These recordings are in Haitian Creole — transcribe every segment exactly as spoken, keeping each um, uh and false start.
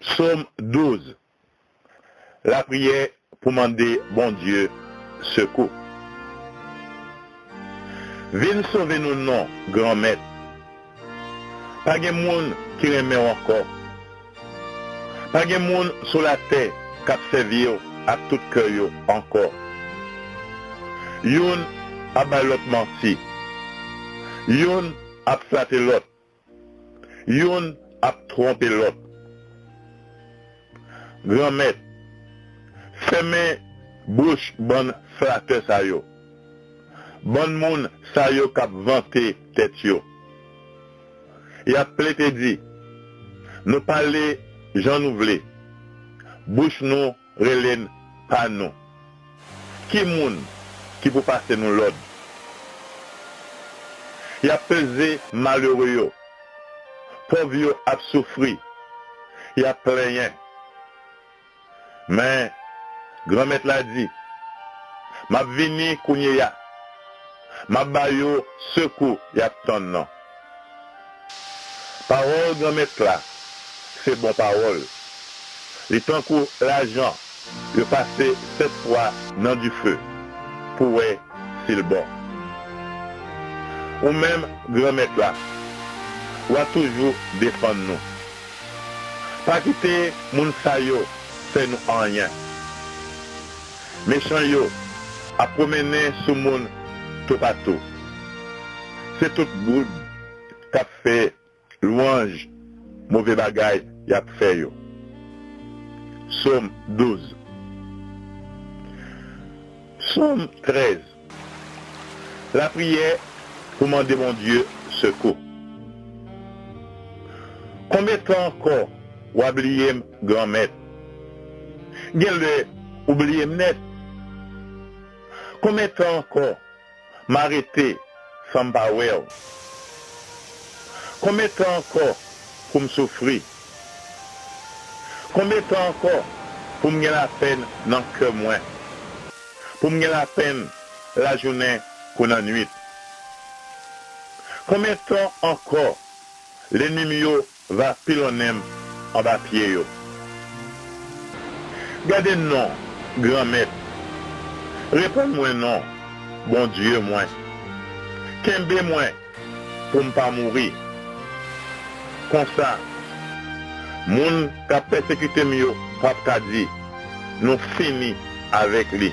Sòm douz. Lapriyè pou mande Bondye sekou. Vin sove nou non, Granmèt. Pa gen moun ki renmen w ankò. Pa gen moun sou latè k ap sèvi w ak tout kè yo ankò. Youn ap bay lòt manti. Youn ap flate lòt. Youn ap twonpe lòt. Granmèt, fèmen bouch bann flatè sa yo, bann moun sa yo k ap vante tèt yo. Y ap plede di, "Nou pale jan nou vle, bouch nou rele n pa nou. Ki moun ki pou pase nou lòd?" Y ap peze malere yo. Pòv yo ap soufri. Y ap plenyen. Men, Granmèt la di, "M ap vini kounye a. M ap ba yo sekou y ap tann nan." Pawòl Granmèt la se bon pawòl. Li tankou lajan yo pase sèt fwa nan dife pou wè si l bon. Ou menm, Granmèt la, w a toujou defann nou. Pa kite moun sa yo fè nou anyen. Mechan yo ap pwomennen sou moun toupatou. Se tout moun k ap fè lwanj move bagay y ap fè yo. Sòm douz. Sòm trèz. Lapriyè pou mande Bondye sekou. Konbyen tan ankò w a bliye m, Granmèt? Gen lè ou bliye m nèt. Konbyen tan ankò m a rete san m pa wè w? Konbyen tan ankò pou m soufri? Konbyen tan ankò pou m gen lapenn nan kè mwen? Pou m gen lapenn lajounen kou nannuit? Konbyen tan ankò lènmi m yo va pilonnen m anba pye yo? Gade non, Granmèt. Reponn mwen non, Bondye mwen. Kenbe mwen pou m pa mouri. Konsa, moun k ap pèsekite m yo p ap ka di, "Nou fini avèk li."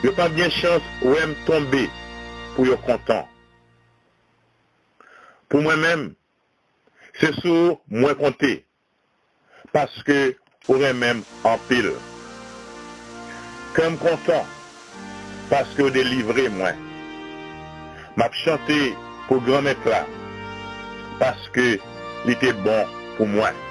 Yo p ap gen chans wè m tonbe pou yo kontan. Pou mwen menm, se sou ou mwen konte, paske ou renmen m anpil. Kè m kontan, paske w delivre mwen. M ap chante pou Granmèt la, paske li te bon pou mwen.